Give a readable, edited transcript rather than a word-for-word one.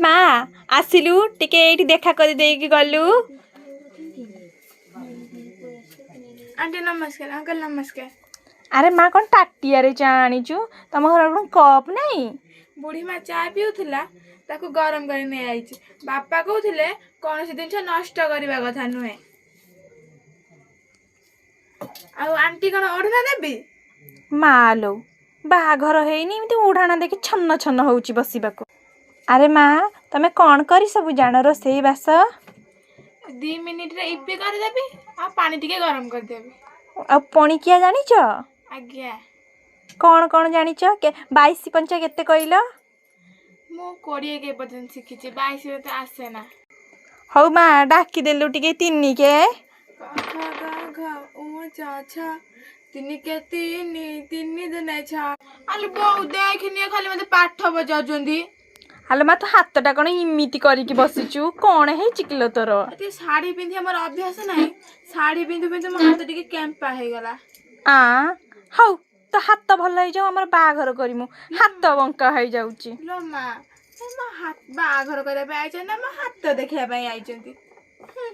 ମା ଆସିଲୁ ଟିକେ ଏଇଠି ଦେଖା କରିଦେଇକି ଗଲୁ। ଆଣ୍ଟି ନମସ୍କାର, ଅଙ୍କଲ ନମସ୍କାର। ଆରେ ମା, କ'ଣ ତାଟିଆରେ ଚା ଆଣିଛୁ? ତମ ଘର କ'ଣ କପ୍ ନାହିଁ? ବୁଢ଼ୀ ମା ଚା ପିଉଥିଲା, ତାକୁ ଗରମ କରି ନେଇଆଇଛି। ବାପା କହୁଥିଲେ କୌଣସି ଜିନିଷ ନଷ୍ଟ କରିବା କଥା ନୁହେଁ। ଆଉ ଆଣ୍ଟି, କ'ଣ ଓଢ଼ଣା ଦେବି? ମା ଲୋ, ବାହାଘର ହେଇନି, ଏମିତି ଉଢ଼ାଣ ଦେଖି ଛନ ଛନ ହଉଛି ବସିବାକୁ। ଆରେ ମା, ତମେ କ'ଣ କରି ସବୁ ଜାଣ ରୋଷେଇ ବାସ? 2 ମିନିଟରେ ଇପି କରିଦେବି ଆଉ ପାଣି ଟିକେ ଗରମ କରିଦେବି। ଆଉ ପଣିକିଆ ଜାଣିଛ? ଆଜ୍ଞା। କ'ଣ କ'ଣ ଜାଣିଛ? 22 ପଞ୍ଚା କେତେ କହିଲ? ମୁଁ 20 କେ ପର୍ଯ୍ୟନ୍ତ ଶିଖିଛି, 22 ତ ଆସେ ନା। ହଉ ମା, ଡାକିଦେଲୁ ଟିକେ 3 କେ। କ ଖ ଗ ଘ ଉ ଚ ଛ, 3 କେ 3, 3 ଦୁନେ 6। ଆଲୋ ବୋଉ, ଦେଖିନି, ଖାଲି ମତେ ପାଠ ପଚାରୁଛନ୍ତି। ଆଲୋ ମା, ତୋ ହାତଟା କ'ଣ ଏମିତି କରିକି ବସିଛୁ? କ'ଣ ହେଇଛି କିଲୋ ତୋର? ଟିକେ ଶାଢ଼ୀ ପିନ୍ଧିବା ମୋର ଅଭ୍ୟାସ ନାହିଁ। ଶାଢ଼ୀ ପିନ୍ଧୁ ପିନ୍ଧୁ ମୋ ହାତ ଟିକେ କେମ୍ପା ହେଇଗଲା। ଆ ହଉ, ତୋ ହାତ ଭଲ ହେଇଯାଉ, ଆମର ବାହାଘର କରିମୁ। ହାତ ବଙ୍କା ହେଇଯାଉଛି। ଲୋ ମା, ଏ ମୋ ହାତ ବାହାଘର କରିବା ପାଇଁ ଆଇଛନ୍ତି ନା ମୋ ହାତ ଦେଖିବା ପାଇଁ ଆଇଛନ୍ତି? ହୁଁ।